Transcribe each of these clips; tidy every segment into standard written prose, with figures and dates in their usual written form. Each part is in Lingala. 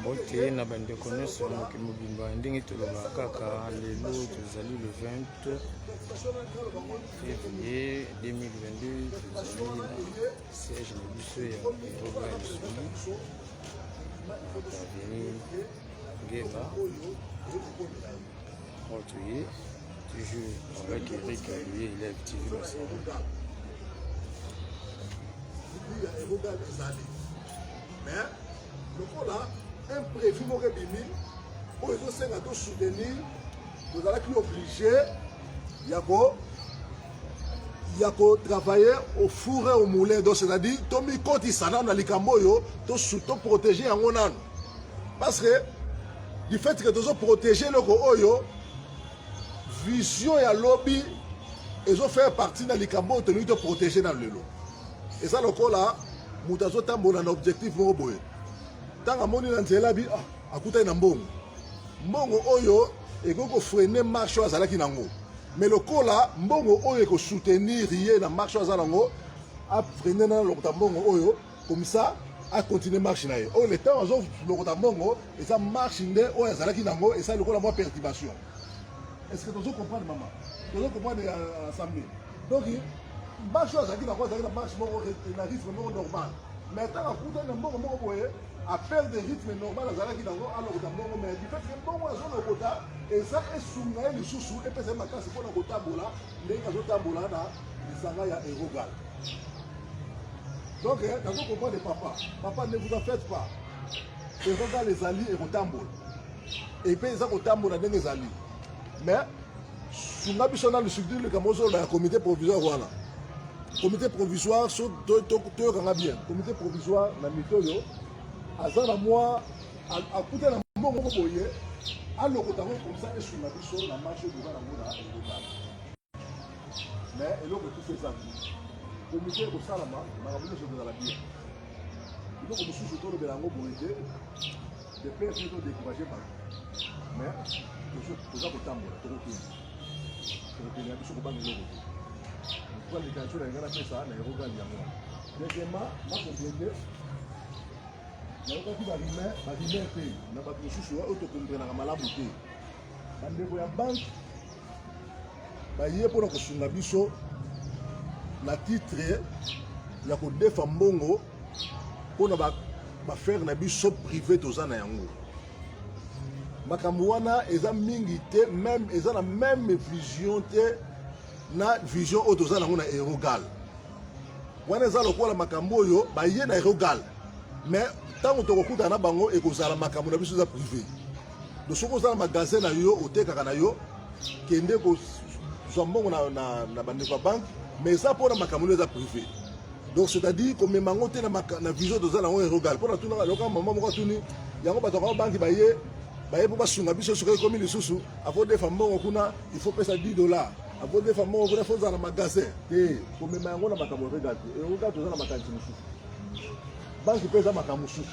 Mbote na bandeko nyonso ya mokili mobimba, ndenge tolobaka kaka lelo tozali le 20 février 2022, tozali na siège na biso ya Eroga Lisuli na avenue Ngeba. Oyo toye toujours avec Eric Aluye, Élève TV Masaro. Mais lokola imprévu moko ebimi oyo ezosenga to soutenir, tozalaki obligé ya kotravailler au four et au moulin. Donc, c'est-à-dire tomikotisa nano na likambo oyo, toprotéger yango nano, parce que du fait que tozoprotéger eloko oyo, vision ya lobi ezofaire partie na likambo oyo tolingi toprotéger nano lelo. Eza lokola moto azotambola na objectif moko boye, ntango amoni na nzela bi, ah, akutani na mbongo, mbongo oyo ekoki kofreiner marche oyo azalaki nango. Mais lokola mbongo oyo ekosoutenir ye na marche oyo aza nango, afreiner na lokota mbongo oyo, comme ça acontinue marche na ye. Oyo le temps azolokota mbongo, eza marche nde oyo azalaki nango esali lokola mwa perturbation. Est ce que tozo comprendre, mama? Tozo comprendre, assemblée? Donc marche oyo azalaki nango, azalaki na marche moko na rythme moko normal, mais ntango akutani na mbongo moko boye, aperdre rythme normal azalaki nango, alokota mbongo. Mais du fait que mbongo azolokota eza esunga ye lisusu, epesa ye makasi mpona kotambola ndenge azotambola na lisanga ya Erogal. Donc nazo comprendre papa. Papa, ne vous en faites pas, Erogal ezali ekotambola, epe eza kotambola ndenge ezali. Mais sunga biso nanu, surtout likambo ozoloba ya comité provisoire wana. Comité provisoire, so toyokanga bien, comité provisoire na mito oyo aza na mwa akuta na mbongo moko boye, alokota yango, comme ça esunga biso na marche oyo toza nango na Erogal. Mais eloko ekufi eza te, comité ekosalama, makambo nyonso ekozala bien. Biloko mosusu tolobela yango boye te, de peur te todécourage bato. Mais toza kotambola, tokokende, tokokende ya biso, kobanga eloko te. En tout cas, likanisi oyo nalinga napesa na Erogal yango wana. Deuxièmement, nakomplete, nayokaki barumeur, barumeur te, na bato mosusu oyo tokomprenaka malamu te. Bandeko ya banque baye mpona kosunga biso na titre ya kodefa mbongo mpona baaffaire na biso privé toza na yango. Makambo wana eza mingi te, même eza na même vision te na vision oyo toza nango na Erogal. Wana eza lokola makambo oyo baye na Erogal, mais ntango tokokutana na bango, ekozala makambo na biso eza privé. Donc soki oza na magasin na yo, otekaka na yo, kende kozwa mbongo na bandeko ya banque, mais eza mpona makambo oyo eza privé. Donc, c'est-à-dire komema yango te na vision toza nango Erogal. Mpona tunaka loka mama moko atuni yango, bato yango banque baye, baye mpo basunga biso. Soki ekomi lisusu akodefa mbongo kuna, il faut pesa 10 $, akodefa mbongo kuna, faut ozala na magasin te. Komema yango na makambo Erogal te. Erogal toza na makanisi mosusu, banque mpe eza makambo mosusu.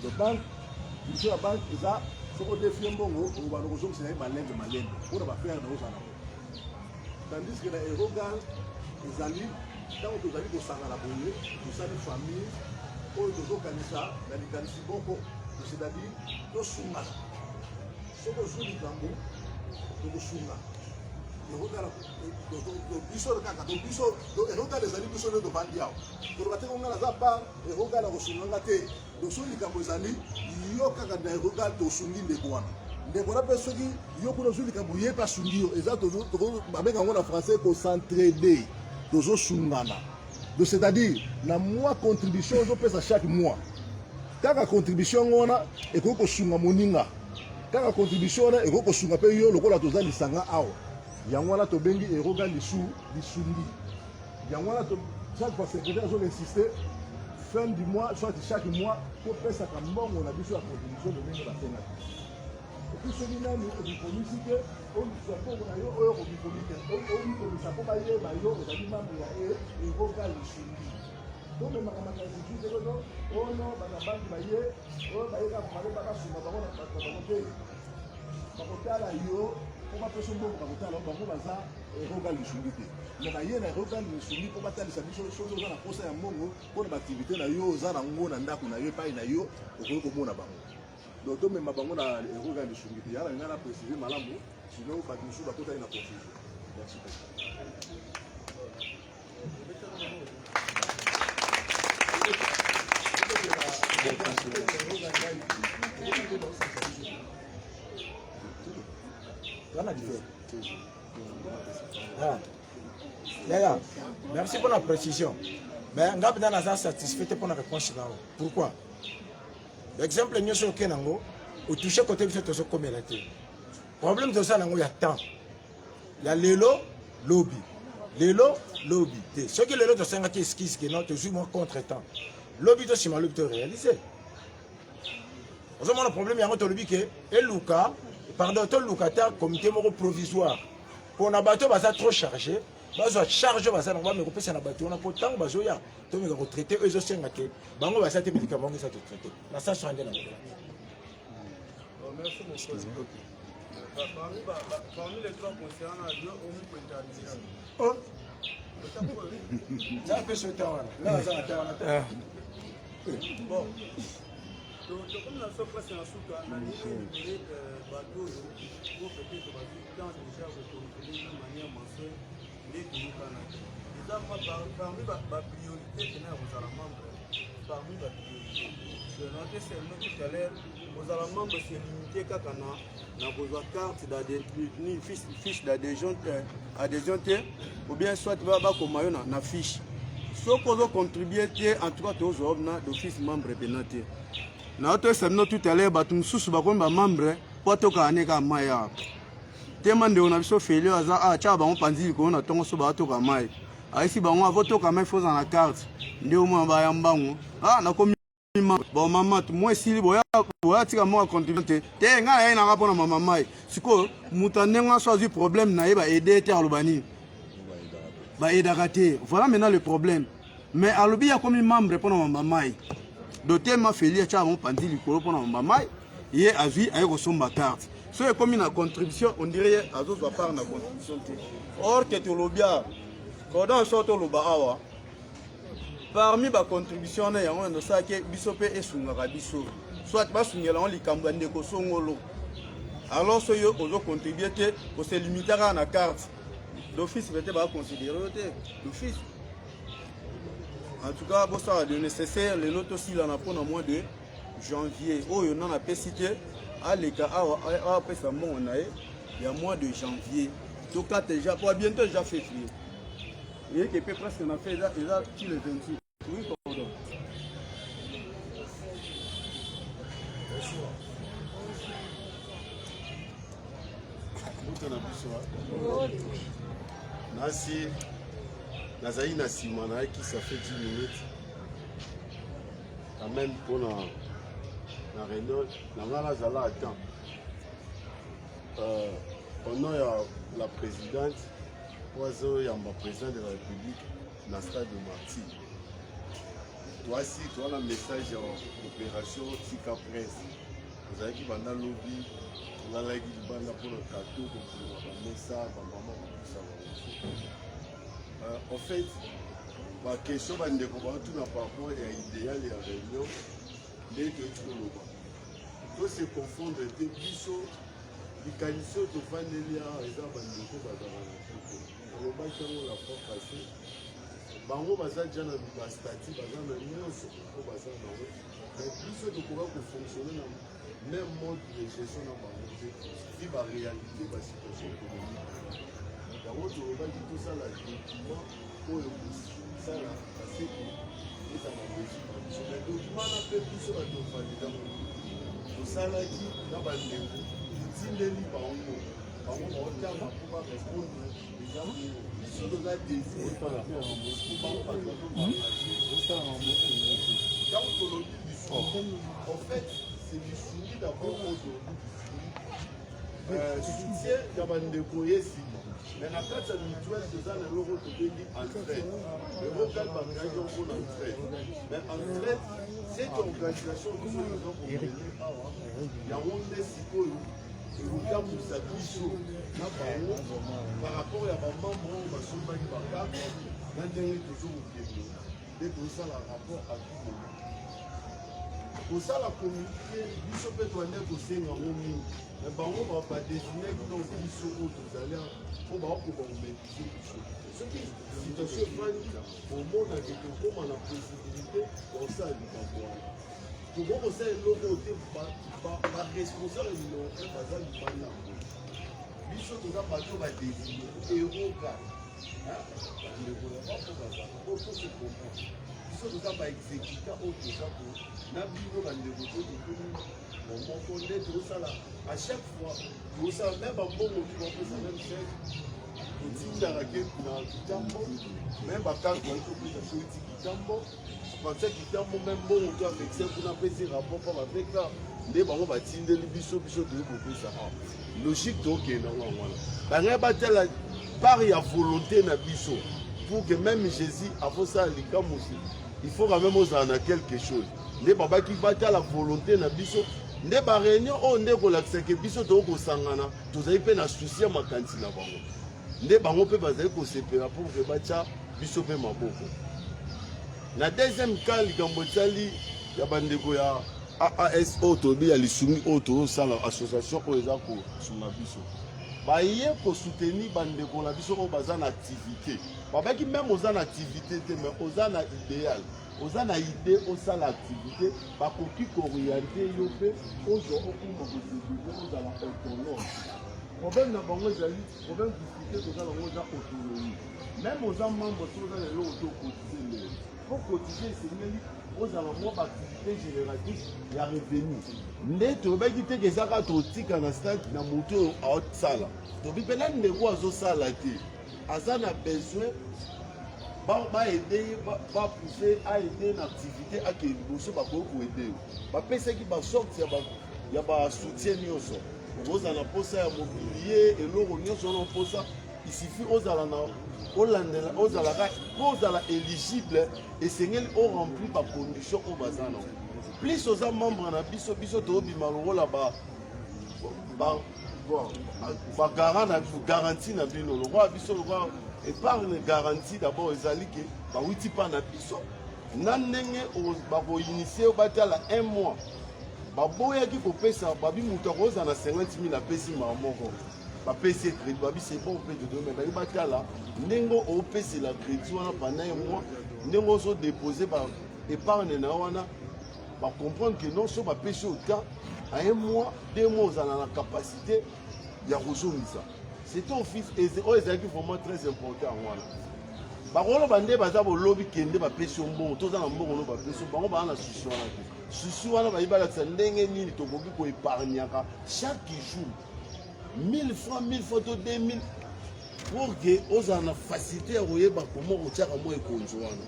Le banque, vision ya banque eza soki odefi ye mbongo, okobanda kozongisela ye malembe malembe mpona baaffaire na ozala nango, tandis que na Erogal ezali ntango tozali kosangana boye, tosali famille oyo tozokanisa na likanisi moko, c'est-à-dire tosungana. Soki ozwi likambo, tokosunga Erogal biso kaka. Biso Erogal ezali biso nde tovandi awa, toloba te konga naza part Erogal akosunganga te. Donc soki likambo ezali yo kaka na Erogal, tosungi ndeko wana, ndeko wana mpe soki yo kuna ozwi likambo, ye mpe asungi yo. Eza babenga yango na français kocentraider, tozosungana. Donc, c'est-à-dire na mwa contribution ozopesa chaque mois, kaka contribution yango wana ekoki kosunga moninga, kaka contribution wana ekoki kosunga mpe yo. Lokola toza lisanga awa, yango wana tobengi Erogal lisu lisungi. Yango wana chaque fois secrétaire azoinsiste, fin du mois soit chaque mois, topesaka mbongo na biso ya contribution lolenge basengaki. Et puis soki nani omikomisi te, ozwa mbongo na yo oyo komikomi te, omikomisa mpo bayeba yo ozali membre ya Erogal Lisungi. Tomemaka makanisi mosusu te kono ono bato ya banque baye oyo bayeka bale bakasunga bango na bato na bango te, bakotala yo. Mpo bapesa mbongo bakotala bango baza Rogal Lisungi te. Mais baye na Rogal Lisungi mpo batalisa biso soki oza na posa ya mbongo mpo na baaktivité na yo oza nango na ndako na yo epai na yo okoki komona bango. Donc tomema bango na Rogal Lisungi te. Yana ngai na préciser malamu sinon bato mosusu bakotaki na confusion. Merci beaucoup. Wana divers. Ah. Yaya, merci pour la précision. Mais nga mpenza naza satisfait te mpo na réponse na yo. Pourquoi? Exemple nyonso oke nango, otouche kote biso tozokomela te. Problème toza nango ya temps. Ya lelo lobi. Lelo lobi te. Soki lelo tosengaki excuse ke non tozwi mwa contre temps. Lobi to nsima lobi to réaliser. Ozomona problème yango tolobi ke eluka pardon toluka ata comité moko provisoire pona bato baza trop chargé bazwa charge oyo baza nango bameka kopesa na bato wana mpo ntango bazoya tomeka kotraite oyo ezosenga ke bango baza te likambo yango eza totraite na sens wana nde na Merci beaucoup. Parmi, parmi les trois conseillers, on a deux hommes pour intervenir. Oh. Za pe so ta wana. Nga za ta wana. Bon. tokomi na biso presque na suka na libere bato oyo po peut-être bazwi temps déjà kocontrole na manière mensuelle nde toyokanaki eza parmi bapriorité pena ya kozala membre parmi bapriorité je note seulement tout à l'heure kozala membre se limité kaka na na kozwa carte ni fiche d'adhésion adhésion te ou bien soit bakoma yo na fiche soki ozocontribue te en tout cas tozwa na d'office membre mpena te na toyesa bino tout à l'heure bato mosusu bakomi bamembre mpo atokaka ne kaka mai awa tema ndeko na biso felio aza awa tyaka bango panzi likolo na ntongo so baatoka mai ayesi bango avotoka mai fo ozala na carte nde omona baya mbango ah nakomi bon mama mwa esili boya boya tika moko contribution te te ngai naye nanga mpona mama mai sikoyo moto ya ndenge wana so azwi problème na ye baede te aloba nini baedaka te voilà maintenant le problème mais alobi ye akomi membre mpona mama mai dotema feli atyaka bango panzi likolo mpona mama mai ye azwi aye kosomba carte so ekomi na contribution on dirait ye azozwa part na contribution te or ke tolobi awa cordon so toloba awa Parmi ba contribution wana yango na tosalaki biso mpe esungaka biso soit basungela yango likambo ya ndeko songolo alors soki yo ozo contribue te ose limita kaka na carte d'office pete baconsidere yo te d'office en tout cas bosala le nécessaire lelo tosilana mpo na mois de janvier oyo nana apesi te aleka awa apesa mbongo na ye ya mois de janvier tokata deja po bientôt deja février Eyeke pe presque na fait eza eza ti le 28. Oui, pardon. Mbote na biso nasi nazali na nsima nayaki ça fait 10 minutes quand même mpona na réunion na ngai nazala à temps euh, au nom ya la présidente oyo azoyamba président de la république na stade de martyr toasi toa na message ya opération tika presse tozalaki banda lobi tolalaki libanda mpona kato kokoma bamesa bamama kopusa bango euh, en fait baquestion bandeko baotuna par rapport ya idéal ya réunion nde toyeti koloba to se confondre te biso Likanisi oyo tofandeli awa eza bandeko bazalaka na poto. Nalobaki yango la fois passée. Bango baza deja na ba statut, baza na nyonso oyo baza na yango. Mais biso tokoka kofonctionne na même mode de gestion na bango te, vi ba réalité ba situation économique. Yango tolobaki tosala document oyo kosala baseko ezala mesure na biso. Mais document wana mpe biso bato tovalida yango. Tosalaki na bandeko totindeli bango bango baotanga mpo barepondre eza biso toza desi bango bato ntango tolobi lisungi en fait c'est lisungi d'abord oyo tolobi lisungi euh, soutien ya bandeko ye nsima mais na kati ya mutuelle toza na eloko tobengi entraide eurocal bakreaki yango mpona entraide mais entraide cette organisation biso toza komene awa yango nde sikoyo Ekotambwisa biso na bango par rapport ya bamembre oyo basombaki bacarte na ndenge tozokokende nde tozosala rapport à tout moment. Kosala communiqué, biso mpe toande kosenga yango mingi, mais bango badesignaki donc biso oyo tozali mpo bakokoka komaîtrise biso. Soki situation efandi, omona ke tokóma na possibilité kosala likambo wana. Tokoki kosala eloko oyo te, baresponsable numéro 1 baza libanda yango. Biso toza bato badesigne eroka, bandeko ya bapo bazala oyo tose comprendre. Biso toza baexécutant oyo toza ko na bino bandeko to tokomi bomoko nde tozosala. À chaque fois tozosala même bambongo tu bapesa, même chèque totindaka ke na Kitambo, même bacarte bali topesa soki ti Kitambo, partir Kitambo, même mbongo to affecte kuna, apesi rapport mpo baveka nde bango batindeli biso, biso toyei kopesa. Awa logique tokende yango yango wana. Bangai batala part ya volonté na biso pour que même Jésus afosala likamusi, il faut quand même ozala na quelque chose. Nde babaki batala volonté na biso, nde baréunion oyo nde kolakisaka biso tokosangana, tozali mpe na souci ya makanisi na bango, nde bango mpe bazali kosepela pour ke batya biso mpe maboko. Na deuxième cas, likambo etali ya bandeko ya AAS oyo toyebi ya lisungi oyo tozosala, association oyo eza kosunga biso, baye kosoutenir bandeko na biso oyo baza na activité. Babaki même oza na activité te, mais oza na idéal, oza na idée osala activité, bakoki koorienter yo mpe ozwa okuma kosécurité, ozala autonome. Problème na bango ezali problème, difficulté toza nango eza autonomie. Même oza membre, soki oza na eloko te, okotize ndenge mpo cotiser, esengeli ozala mwa baactivité génératrice ya revenu. Nde toyebaki te ke eza kaka totika na stade na motu oyo aosala. Tobi mpe na ndeko azosala te, aza na besoin baaider ye, bapousse, aide na activité, akende liboso, bakoki koaider yo. Bapesaki basorte ya basoutien nyonso. Okozala na posa ya mobilier, eloko nyonso wana mposa, il suffit ozala na olandela, ozalaka mpo ozala éligible, esengeli oremplir bacondition oyo baza nango. Plus oza membre na biso, biso toobima lokola bagarant na garantie na bino, lokola biso, lokola épargne garantie. D'abord ezali ke bawiti mpa na biso na ndenge bakoinitie, batala un mois. Baboyaki kopesa, babi moto akozala na 50 000, apesi mbala moko, bapesi ye crédit, babi c'est bon mpe todo. Mais bayi batala ndenge opesela crédit wana pendant un mois, ndenge ozodépose ba épargne na yo wana, bacomprendre que non, so bapesi yo temps à un mois, 2 mois, ozala na capacité ya kozongisa. C'est office oyo ezalaki vraiment très important yango wana. Bakoloba nde baza bolobi kende bapesi yo mbongo, toza na mbongo no bapesi yo. Bango baa na souci wana te. Souci wana bayi balakisa ndenge nini tokoki koépargnaka chaque jour 1000 francs, 1000 francs to 2000, pour ke ozala na facilité ya koyeba koma kotiaka mwa ekonzo wana.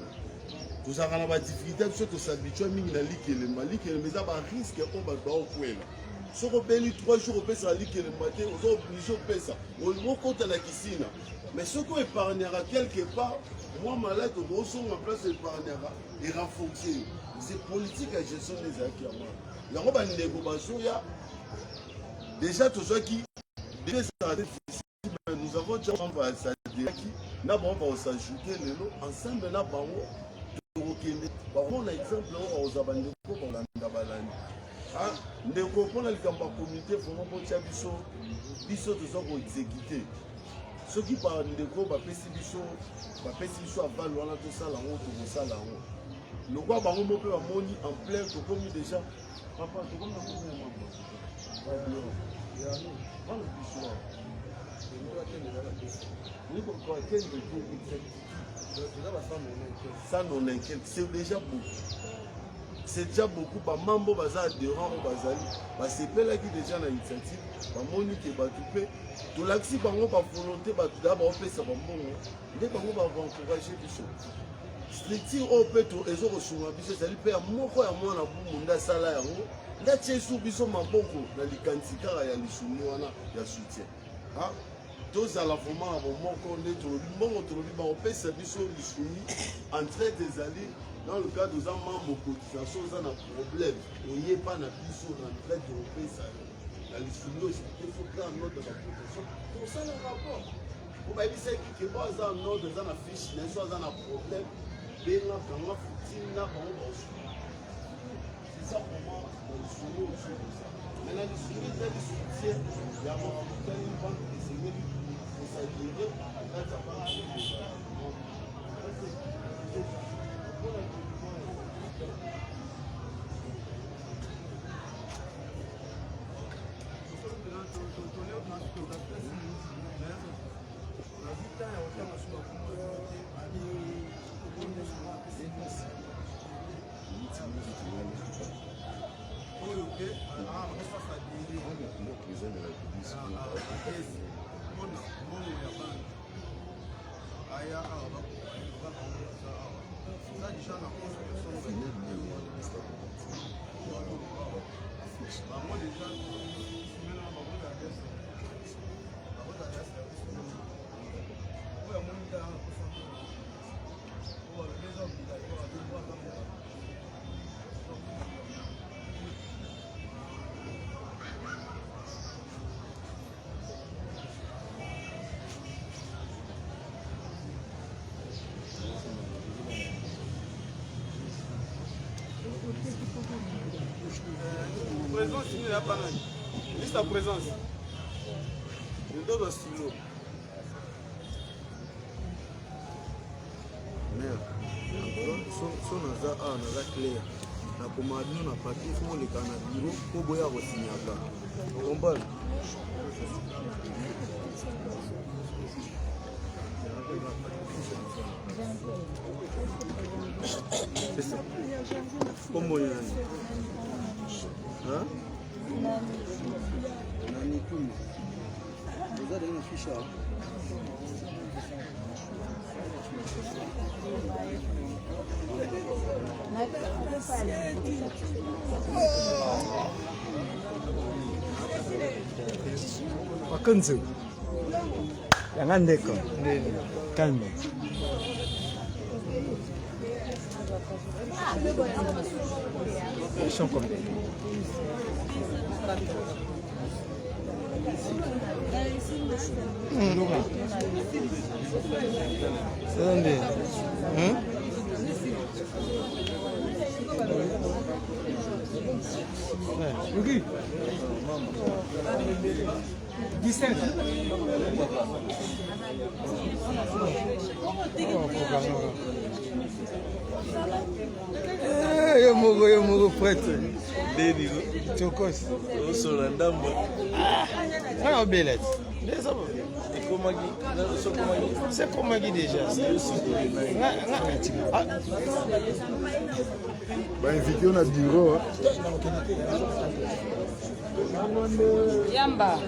Tozalaka na badifficulté, biso tos'habitue mingi na likelemba. Likelemba eza barisque oyo bato baokwela. Soki obeli 3 jours, opesaka likelemba te, oza obligé opesa, olingi okota na kisina. Mais soki oépargnaka quelque part, mwa malade, okozonga place oépargnaka, erenforce yo. C'est politique ya gestion nde ezalaki yango wana. Yango bandeko bazoya déjà, tozwaki, nous avons déjà basadeki na bango, bakos'ajouter lelo ensemble na bango, tokokende bakomona exemple oyo bakozwa, bandeko balanda balandi. Ndeko, mpona likambo ya comité, vraiment botia biso, biso toza koexécute. Soki bandeko bapesi biso aval wana, tosala yango, tokosala yango. Lokwa bango mo mpe bamoni en plein, tokomi déjà, papa, tokomi na combien ya membre wana biso awa? Oui, koatteindre te exactitude. 190 quelque, c'est déjà beaucoup, c'est déjà beaucoup. Bamambo baza adhérent oyo bazali basepelaki déjà na initiative, bamoni ke bato mpe tolakisi bango bavolonté, bato daa baopesa bambongo, nde bango baencourage biso. Structure oyo mpe ezokosunga biso ezali mpe ya moko ya mwana Bumbu, nde asala yango, nde atie su biso maboko na likanisi kaka ya lisungi wana ya soutien. Tozala vraiment na bomoko. Nde tolobi mbongo, tolobi bakopesa biso lisungi, entraide ezali dans le cadre oza membre, cotisation, oza na problème, oyepa na biso na entraide, tokopesa yo. Na lisungi oyo il faut grand ordre ya protection tosala rapport po bayebisaki ke oyo aza en ordre aza na fiche na ye so aza na problème benga kanga futina bango baosuka. C'est ça comment na lisungi oyo biso tosala. Mais na lisungi ezali soutien ya makambo etali banque, esengeli kosadire na kati ya banque. Présence nini ya panani liste ya présence ndozo stylo. Mère, so naza awa, naza clair, nakoma bino na papier, fo koleka na bureau mpo boya kosinyaka, comprendre? Kombo nani? Nani kuma oza deja na fiche awa? Bakonzi yanga ndeko calme. Ils sont combien? Nde Ngi 17. Eh, yo moko, yo moko prêtre Ndeni tokos osola ndambo. Wana obela ti ekomaki sokomaki. Sekomaki déjà. Bainvite yo na bureau. Yamba.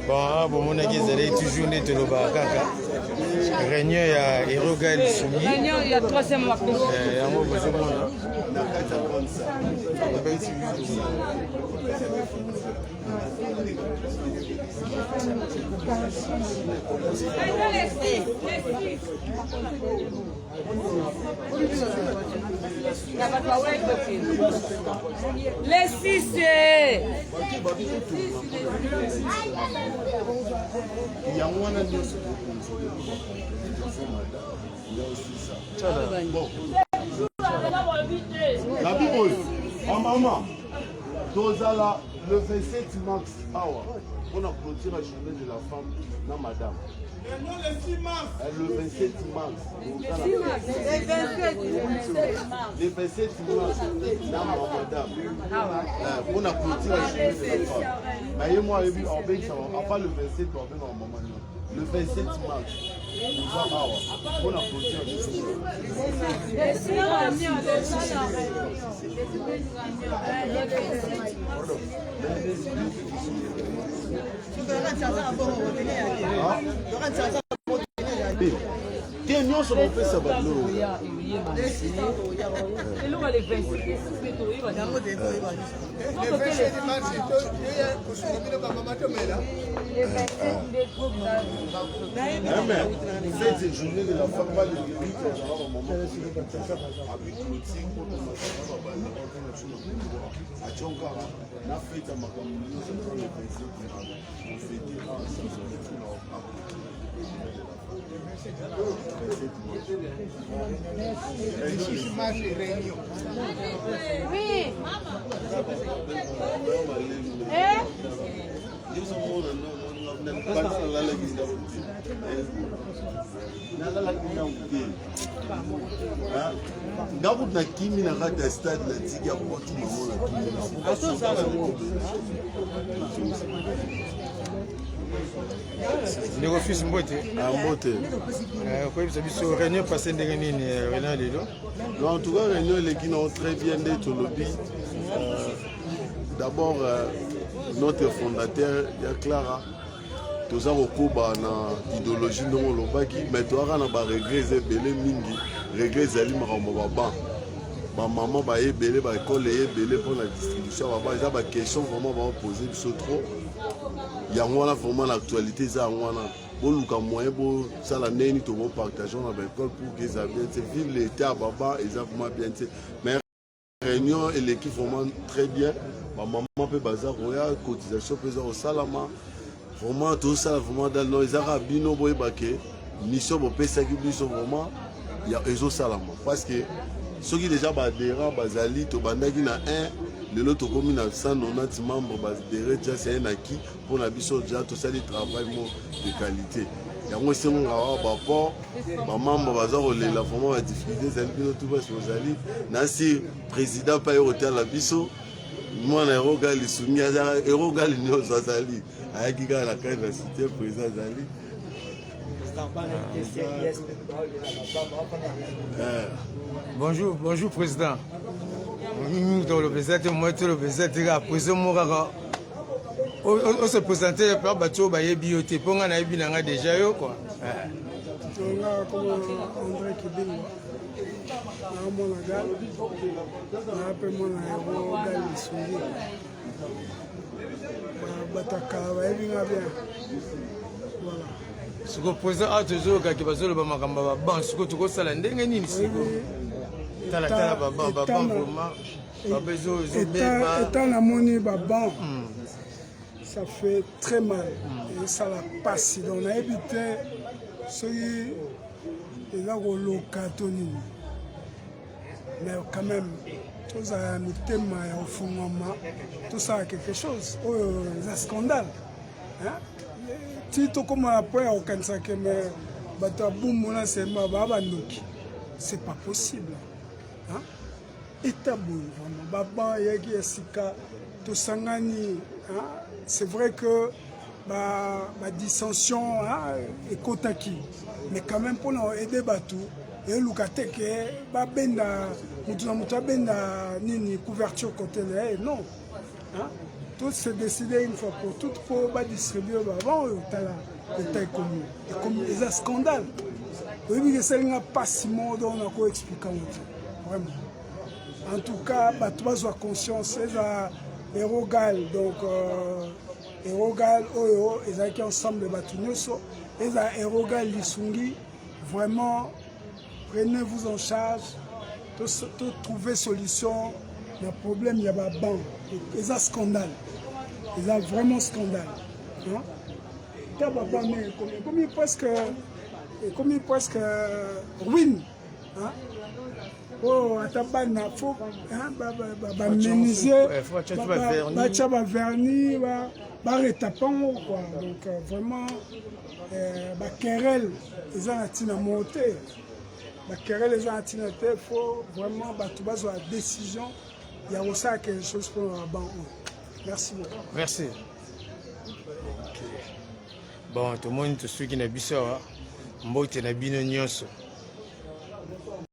Bon, bomonaki ezali toujours nde tolobaka kaka réunion ya Eroga Lisungi. Réunion ya troisième wapi? Yango bozomona. Na kati ya grande salle. Les six, les six. Ya bato awei kokende. Les six. Eh. Yango wana nyonso osisa. Bon, na biboyo bamama, tozala le 27 mars awa mpona clôture ya journée de la femme na madame. Le 27 mars, le 27 mars na madame mpona clôture ya journée de la femme. Naye mo ayebi abengisa avant le 27, babengaka mama nyonso. Le 27 mars toza awa mpona clôture ya journée. Te. nyonso bapesa babiloko. Cette journée de la femme va le 8 na fete ya makambo nyonso le 27 ofete Oui. Eh? Nalalaki ndako te, ndako nakimi na kati ya stade, natiki ya koti bango, nakimi. Ndeko Fils, mbote. Ah, mbote. Koyebisa biso réunion passé ndenge nini, réunion lelo? Non, en tout cas réunion eleki nango très bien. Nde tolobi, d'abord notre fondateur ya Clara, toza kokoba na idéologie ndenge olobaki, mais toyaka na baregret, eza ebele mingi. Regret ezali makambo baban, bamama baye ebele, baekole eye ebele mpona distribution ya baban. Eza baquestion vraiment baopose biso trop. Yango wana vraiment na actualité eza yango wana. Boluka moyen, bosala ndenge nini tokopartage na baekole pour que eza bien te. Vive l'état ya baba, eza vraiment bien te, mais réunion eleki vraiment très bien. Bamama mpe baza koya, cotisation mpe eza kosalama. Vraiment tozosala vraiment dal. Non, eza kaka bino boyeba ke mission bopesaki biso vraiment ya ezosalama, parce que soki déjà baadhérent bazali, tobandaki na 1, lelo tokomi na 190 membres baadhéré déjà, c'est un acquis mpona biso. Déjà tosali travail mo de qualité. Yango esengaka wa baport, bamembre baza kolela vraiment, badifficulté ezali. Bino tu basi bozali nasi, président mpe aye kotala biso. Mwana Eroga Lisungi azaka, Erogali nyonso azali, ayaki kaka na kati na cité, président azali. Bonjour, bonjour président. Toloba eza te, moi toloba eza te, kaka président moko kaka ose présente mpe bato oyo bayebi yo te, mpo ngai nayebi na ngai déjà yo quoi. Nga comme André Kibingwa, naa mwana gal, naa mpe mwana yango gal Lisungi. Bato ya kala bayebi nga bien, voilà. Siko président, awa tozoyokaki bazoloba makambo ya baban. Siko tokosala ndenge nini? Siko talatala baban, baban vraiment baba ezobeba. Eta namoni baban, ça fait très mal, esala pasi. Donc nayebi te soki eza koloka to nini, mais quand même tozala mitema ya kofungwama, tosala quelque chose. Oyo eza scandale ti tokóma na point ya kokanisa ke me bato ya Bumbu na sema baa bandoki. C'est pas possible, hein? Eta boye vraiment, baban eyaki ya sika, tosangani. C'est vrai que badissension ba ekotaki, mais quand même mpona aider bato, eluka te ke babenda motu na motu abenda nini couverture côté na ye. Non, tout se décider une fois pour toutes mpo badistribue baban oyo. Tala eta ekomi, ekomi eza scandale. Oyebi ke esalinga mpasi moko, donc nakoexplike yango te vraiment. En tout cas bato bazwa conscience, eza Erogal. Donc Erogal oyo ezalaki ensemble bato nyonso, eza Erogal Lisungi. Vraiment, prenez-vous en charge to trouver solution na problème ya baban. Eza scandale, eza vraiment scandale. Ta baban ekomi presque, ekomi presque ruine. Oyo ata bana fo bamenuisier batya bavernis, baretape yango quoi. Donc vraiment baquerelle eza na ntina moko te, baquerelle eza na ntina te. Faut vraiment bato bazwa décision ya kosala quelque chose mpona baban oyo. Merci beaucoup. Merci. Bon, tomoni tosuki na biso awa. Mbote na bino nyonso.